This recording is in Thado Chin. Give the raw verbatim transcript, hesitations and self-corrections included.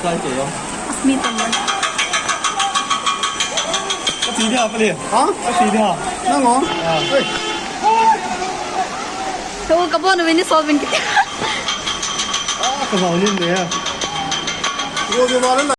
Sai ke yo. Asmi tamman. Ka ti dia pale. Ha? Ka ti dia. Nang o. Ah. Oi. To ka bon wini solving kiti. Ah, ka ba ni ne. Wo de ba la.